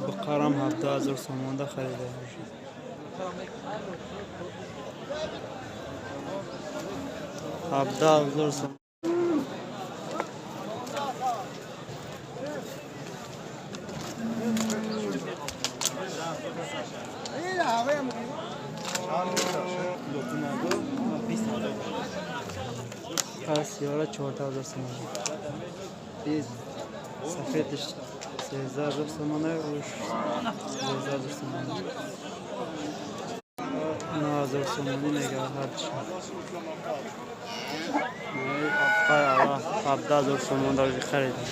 Бақарам 17,000 сомонда харида шуд. 17,000 сомон. Сиёра 14,000 сомон. Сафедаш 13,000 сомона, уш 13,000 сомона. 9,000 сомонӣ мега ҳардушон. 17,000 сомон даже харидам.